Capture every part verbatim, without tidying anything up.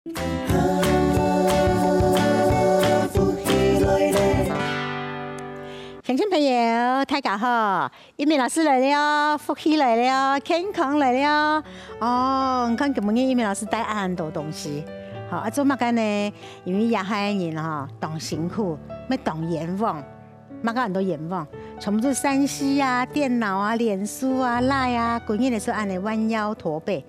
鄉親朋友，大家好！玉美老師來了，福氣來了，健康來了。哦，你看今晡日玉美老師帶恁多東西，好，啊，做麼个呢？因為這下个人吼，當辛苦，乜當冤枉，麼个恁多冤枉，全部都係三C啊、電腦啊、臉書啊、Line啊，歸日就係恁樣彎腰駝背。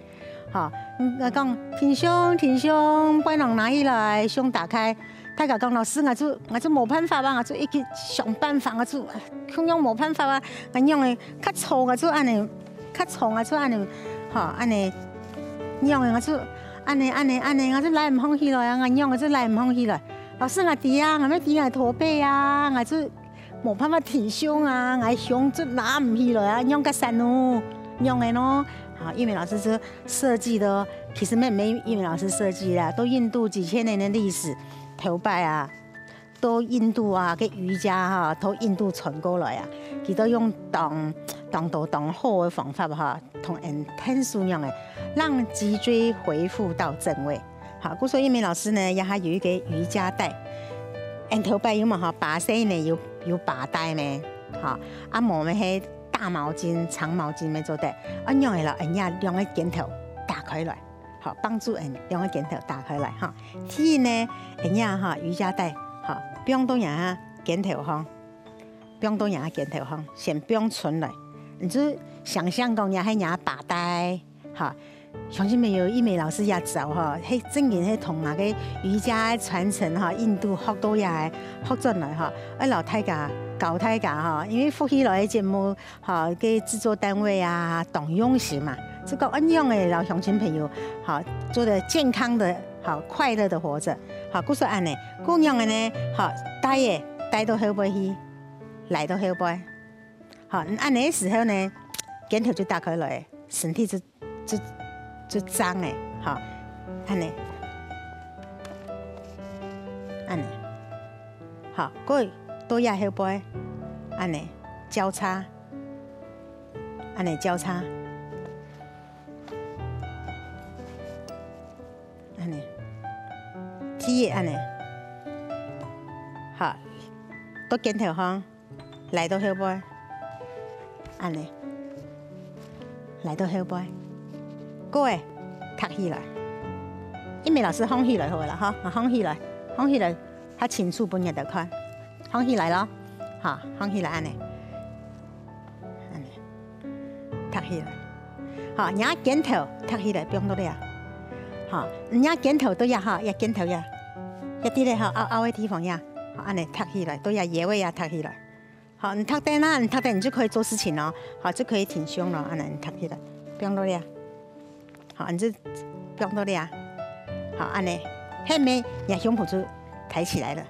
吼，嗯，𠊎講：「弟兄，弟兄，背囊拿起來，胸打開。」大家講：「老師，𠊎就，𠊎就無辦法啊，𠊎就一直想辦法，𠊎就，唉，共樣無辦法啊。」𠊎仰仔較粗，𠊎就恁樣，較粗，𠊎就恁樣，吼，恁樣，仰仔，𠊎就恁樣，恁樣，恁樣，𠊎就拉毋䟘起來啊，𠊎仰仔就拉毋䟘起來。「老師，𠊎知啊，𠊎乜知𠊎駝背啊，𠊎就 無辦法挺胸啊，𠊎胸就拿毋起來啊，仰結煞呢？仰仔呢？」好，玉美老師就設計的哦，其實乜毋係玉美老師設計啦，都印度幾千年的歷史，頭擺啊，都印度啊，个瑜伽哈，都印度傳過來啊，佢都用當，當多當好个方法哈，同𫣆𢯭手仰仔，讓脊椎恢復到正位。 好，故所玉美老師呢，這下有一個瑜伽帶。𫣆頭擺有無吼，巴西呢有，有巴帶咩？好，啊無乜係大毛巾、長毛巾乜做得。恁樣仔摎𫣆這兩個肩頭打開來，好，幫助𫣆兩個肩頭打開來哈。第一呢，𫣆這哈瑜伽帶，好，放到這下肩頭項，放到這下肩頭項，先放伸來。你就想像講這係若巴帶， 哈，鄉親朋友，玉美老師這招吼，係正經係同𠊎个瑜伽傳承吼，印度學到這个，學轉來吼，愛摎大家，教大家吼，因為福氣來个節目吼，个製作單位啊，當用心嘛，就講恁樣仔摎鄉親朋友吼，做得健康的吼，快樂的活著，吼，故所恁樣，恁樣仔呢，吼，帶仔帶到後背去，拉到後背，吼，恁樣个時候呢，肩頭就打開來，身體就 就，就張仔，吼，恁樣，恁樣，好，過到這後背，恁樣交叉，恁樣交叉，恁樣，第一恁樣，好，到肩頭項。 拉到後背，恁樣，拉到後背，過仔，䌈起來。玉美老師䟘起來好了哈，啊，䟘起來，䟘起來，較清楚分人家看。䟘起來咯，哈，䟘起來恁樣，恁樣，䌈起來。好，若肩頭䌈起來，放到這。好，若肩頭到這哈，這肩頭這，這裡咧哈，拗拗个地方這，好，恁樣䌈起來，到這腰仔也䌈起來。 好，你䌈等啊，你䌈等你就可以做事情咯，好，就可以挺胸了，恁樣你䌈起來，放到這，好，你就放到這，好，恁樣，後面你的胸脯就抬起來了，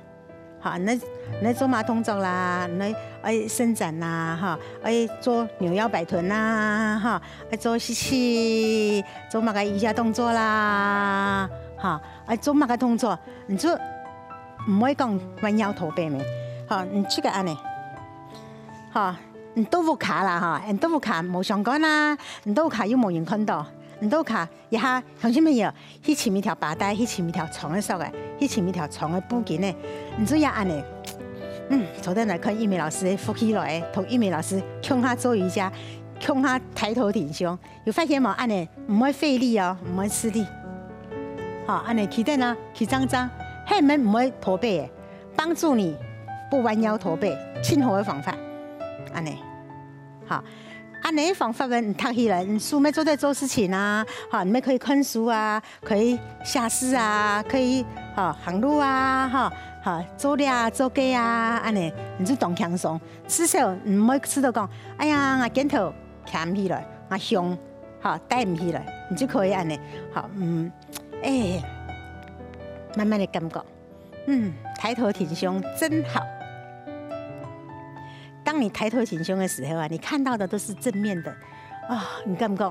好，你，你做麼个動作啦，你愛伸展啦，哈，愛做扭腰擺臀啦，哈，愛做吸氣，做麼个瑜伽動作啦，哈，愛做麼个動作，你就 毋會講彎腰駝背咩？吼，你這個恁樣，吼，你到屋下啦，吼，你到屋下無相干啊，你到屋下又無人看到，你到屋下一下，鄉親朋友，去尋一條巴帶，去尋一條長个索仔，去尋一條長个布巾仔，你就也恁樣，嗯，坐等來看玉美老師个福氣來，同玉美老師共下做瑜伽，共下抬頭挺胸。 有發現無？恁樣毋會費力哦，毋會吃力。好，恁樣企等啊，企正正，係毋係毋會駝背个，幫助你不彎腰駝背，盡好个方法。恁樣，好，恁樣个方法呢，你䌈起來，你手乜做得做事情啊，好，你乜可以看書啊，可以下士啊，可以，好，行路啊，好，好，做這啊，做該啊，恁樣，你就當輕鬆。至少你毋會試著講，哎呀，𠊎肩頭 擎毋起來，啊，胸，吼，帶毋起來，你就可以恁樣，吼，嗯，哎，慢慢的感覺，嗯，抬頭挺胸真好。當你抬頭挺胸的時候啊，你看到的都是正面的，啊，你感覺，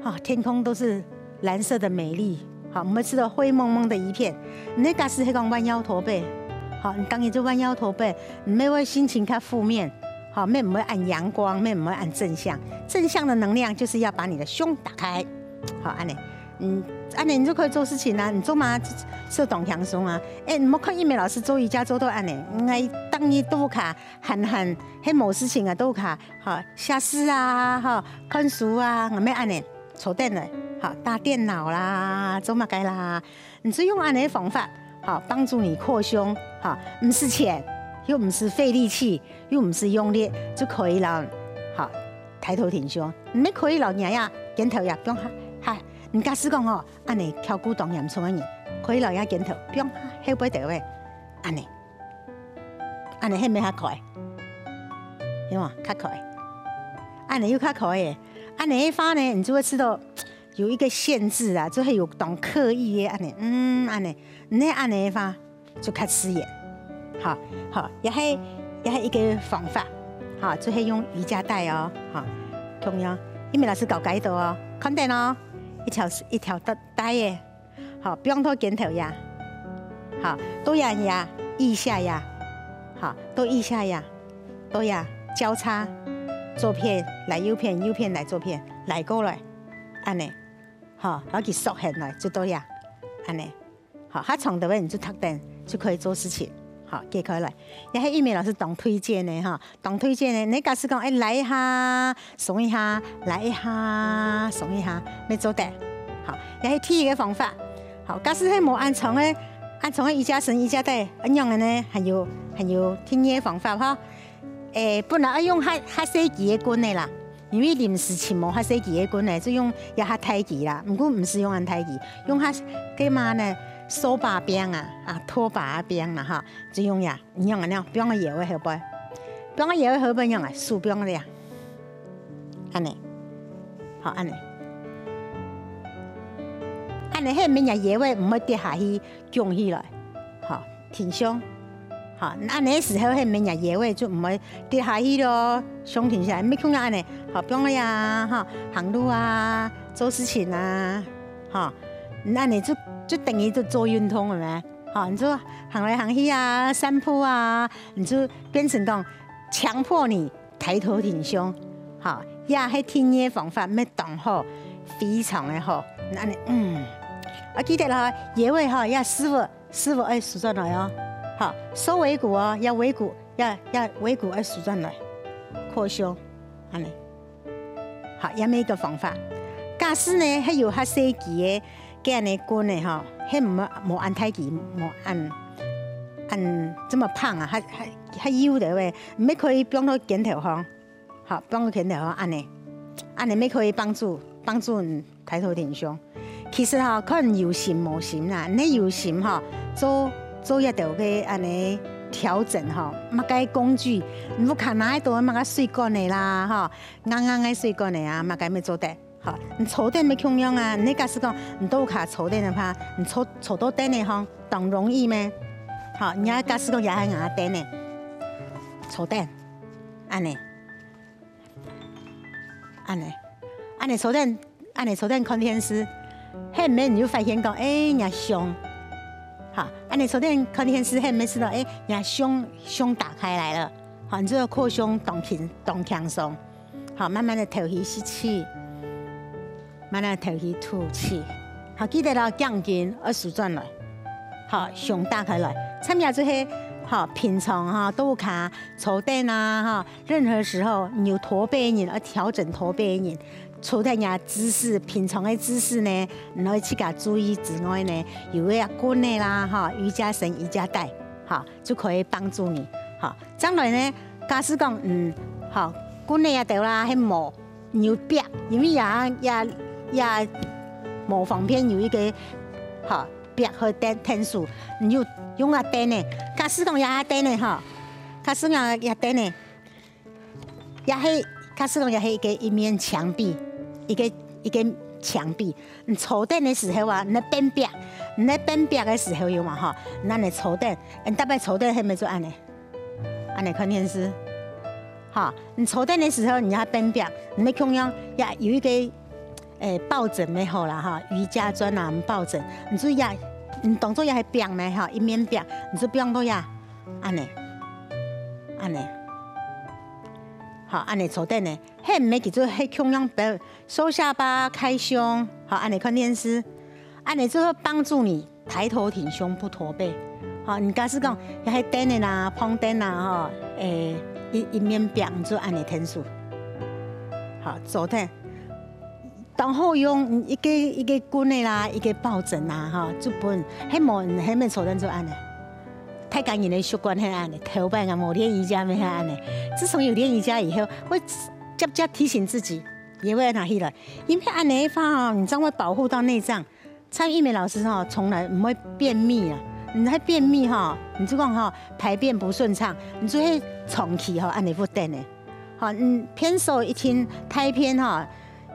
啊，天空都是藍色的美麗，好，毋會試著灰濛濛的一片。你假使係講彎腰駝背，好，你當然就彎腰駝背，你乜會心情較負面， 好，乜毋會恁陽光，乜毋會恁正向。正向的能量就是要把你的胸打開，好，恁樣，嗯，恁樣你就可以做事情啊，你做嘛就當輕鬆啊。哎，你莫看玉美老師做瑜伽做到恁樣，𠊎逐日都卡閒閒，係無事情啊，都卡，好，寫字啊，好，看書啊，𠊎乜恁樣，坐等咧，好，打電腦啦，做麼个啦，你就用恁樣个方法，好，幫助你擴胸，好，毋使錢，又毋使費力氣，又毋使用力，就可以了，好，抬頭挺胸，你乜可以了，你呀，肩頭呀，放下，哈，你假使講吼， 恁樣翹骨當嚴重个人，可以摎若肩頭放下後背兜仔，恁樣，恁樣係毋係較開？有無？較開。恁樣又較開个，恁樣个話呢，你就會知道有一個限制啊，就會有當刻意个恁樣，嗯，恁樣，你恁樣个話就較自然。好，好，也係也係一個方法，好，就係用瑜伽帶哦，好，同樣，玉美老師教解到哦，看等哦，一條一條帶帶个。 好，放到肩頭呀，好，到呀呀，腋下呀，好，到腋下呀，到呀，交叉，左片來右片，右片來左片，來過來，恁樣，好，摎佢縮起來，就到呀，恁樣，好，較長个話你就䌈等，就可以做事情，好，解開來。也係玉美老師當推薦个哈， 當推薦个，你假使講，哎，拉一下，鬆一下，拉一下，鬆一下，乜做得。好，也係第一個方法。好，假使係無恁長个，恁長个瑜伽繩、瑜伽帶，恁樣个呢，還有還有第二個方法哈。哎，本來愛用較較細支个棍仔啦，因為臨時尋無較細支个棍仔，就用這較大支啦。毋過毋使用恁大支，用較該麼个呢，掃把柄啊，啊，拖把柄啦哈，就用這。 你用恁樣，放个腰仔後背，放个腰仔後背用啊，手放个啊，恁樣，好，恁樣，恁樣係毋係若腰仔毋會跌下去，弓起來，好，挺胸，好，恁樣个時候係毋係若腰仔就毋會跌下去咯，胸挺起來，毋係像恁樣，好，放个啊，哈，行路啊，做事情啊，哈，恁樣就就等於就做運動了咩？ 好，你就行來行去啊，散步啊，你就變成講強迫你抬頭挺胸，好，也係第二个方法，乜當好，非常个好。恁樣，嗯，啊，記得啦，腰仔吼，也屎朏屎朏愛收轉來哦，好，收尾骨哦，也尾骨，也也尾骨愛收轉來，擴胸，恁樣。 好，也係一個方法。假使呢，係有較細支个，該恁樣棍仔吼，係無無恁大支，無恁恁這麼胖啊，較較較幼个喂，乜可以放到肩頭項，好，放到肩頭項恁樣，恁樣乜可以幫助幫助你抬頭挺胸。 其實吼，看有心無心啦，你有心吼，做做一兜个恁樣調整吼，麼个工具，你屋下拿一兜麼个水管仔啦，吼，硬硬个水管仔啊，麼个乜做得，吼，你坐等乜共樣啊，你假使講你到屋下坐等个話，你坐坐到凳仔項，當容易咩？吼，你啊假使講也係硬凳仔，坐等，恁樣。 恁樣，恁樣坐等，恁樣坐等看電視，係毋係你就發現講，哎，若胸，哈，恁樣坐等看電視，係毋係知道，哎，若胸胸打開來了，好，你這個擴胸當輕當輕鬆，好，慢慢的透氣吸氣，慢慢的透氣吐氣，好，記得了，頸根愛收轉來，好，胸打開來，差不多就係，好，平常哈，到屋下坐等啊，哈， 任何時候你有駝背个人，愛調整駝背个人，除忒若姿勢，平常个姿勢呢，你愛自家注意之外呢，有个棍仔啦，吼，瑜伽繩、瑜伽帶，吼，就可以幫助你，吼。將來呢，假使講，嗯，吼，棍仔也得啦，係無，你有壁，因為也也也無方便有一個，吼，壁去𢯭𢯭手，你有用啊凳仔，假使講也凳仔吼，假使講也凳仔。 也係，假使講也係一個一面牆壁，一個一個牆壁。你坐等个時候啊，你愛變壁，你愛變壁个時候有嘛吼，那你坐等，你大概坐等係毋係就恁樣，恁樣看電視，吼，你坐等个時候你愛變壁，你愛共樣也有一個，誒，抱枕也好啦哈，瑜伽磚啊，抱枕，你就也，你當做也係壁咩哈，一面壁，你就放到也，恁樣，恁樣。好，恁仔坐等仔，係毋係佢就係共樣背，收下巴，開胸，好，恁仔看電視，恁仔就會幫助你抬頭挺胸不駝背。好，你假使講，要係凳仔啦，膨凳啦，吼，欸，一，一面壁，你就恁仔𢯭手。好，坐等。當好用，一個，一個棍仔啦，一個抱枕啦，吼，就分，係無，係毋係坐等就恁仔。大家人个習慣係恁仔，頭擺啊無練瑜伽乜係恁仔。自從有練瑜伽以後，會漸漸提醒自己，也會拿起來，因為恁仔个話哦，你正會保護到內臟。蔡玉美老師哦，從來毋會便秘啊，你會便秘吼，你就講吼，排便不順暢，你就會長期吼，恁仔會等仔。吼，嗯，便所一定大便吼，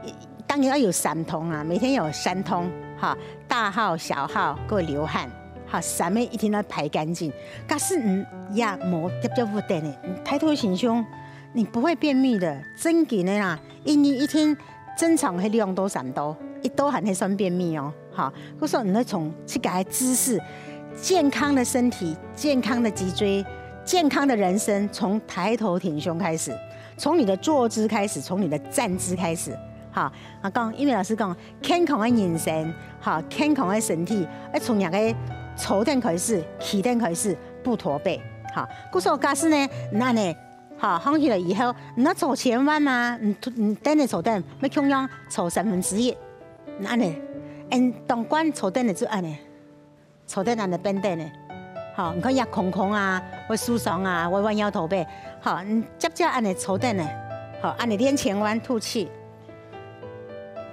一，當然要有三通啊，每天有三通，哈，大號、小號，各位流汗，哈，三个一定要排乾淨。假使你也無直接會等仔，你抬頭挺胸，你不會便秘的，真緊个啦。因為一天正常係兩到三度，一度還係算便秘哦。哈，故所你愛從自家个姿勢，健康的身體、健康的脊椎、健康的人生，從抬頭挺胸開始，從你的坐姿開始，從你的站姿開始。哈，啊，講，玉美老師講，健康个人生，哈，健康个身體，愛從若个坐等開始，企等開始，不駝背。哈，故所假使呢，你恁仔 好，䟘起來以後，你愛坐前彎嘛，你，你凳仔坐等，愛共樣坐三分之一，恁仔，嗯，當慣坐凳仔就恁仔，坐等恁仔變凳仔。好，你看也空空啊，會受傷啊，會彎腰駝背。好，你接接恁仔坐等仔，好，恁仔練前彎吐氣。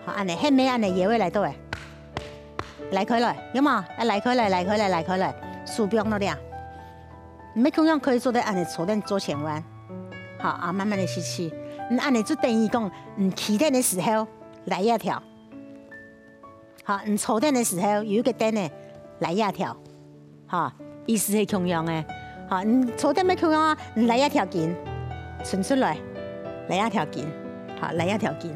好，恁仔，後尾恁仔也會來到欸，拉開來，有無？啊，拉開來，拉開來，拉開來，手放落這。 你乜共樣可以做得恁仔坐等做前彎，好啊，慢慢个吸氣。你恁仔就等於講，你企等个時候拉一條，好，你坐等个時候有一個凳仔拉一條，好，意思係共樣个。好，你坐等乜共樣啊，你拉一條筋，伸出來，拉一條筋，好，拉一條筋。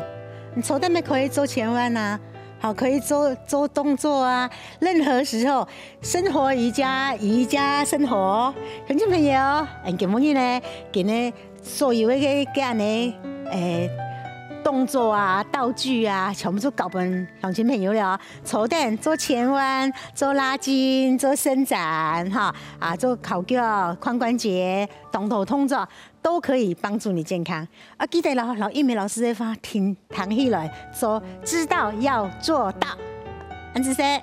你坐等乜可以做前彎啊，好，可以做，做動作啊，任何時候 生活瑜伽，瑜伽生活。鄉親朋友，恁今晡日呢，今日所有个，个恁仔，欸，動作啊、道具啊，全部都教分鄉親朋友了哦。坐等做前彎、做拉筋、做伸展，哈，啊，做翹腳、髖關節、當多動作，都可以幫助你健康。啊，記得了，老玉美老師个話，聽，聽起來，做，知道要做到。恁仔細。